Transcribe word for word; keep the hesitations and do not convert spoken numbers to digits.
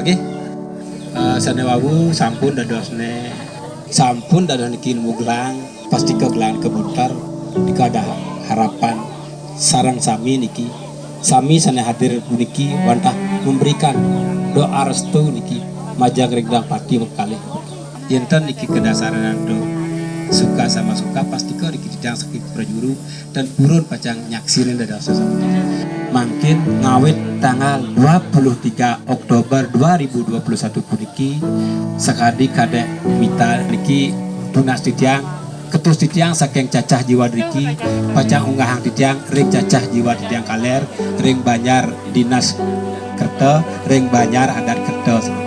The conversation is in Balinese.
Eh, sané wau sampun dados né, sampun dados niki nemu gelang, pastika gelang kabunter, nika ada harapan sareng sami niki, sami sané hadir puniki wantah memberikan doa restu niki majeng ring Dang Pati kalih. Yén ten niki kadasaran antuk suka sama suka, pastika niki titiang saking prajuru dan purun pacang nyaksinin dados sesuatu. Mangkin ngawit tanggal dua puluh tiga Oktober dua ribu dua puluh satu puniki, sakadi kadék mita niki tunas titiang, ketus titiang saking Cacah Jiwa driki, pacang unggahang titiang ring Cacah Jiwa titiang kaler, ring banjar dinas kerta, ring banjar adat kerta.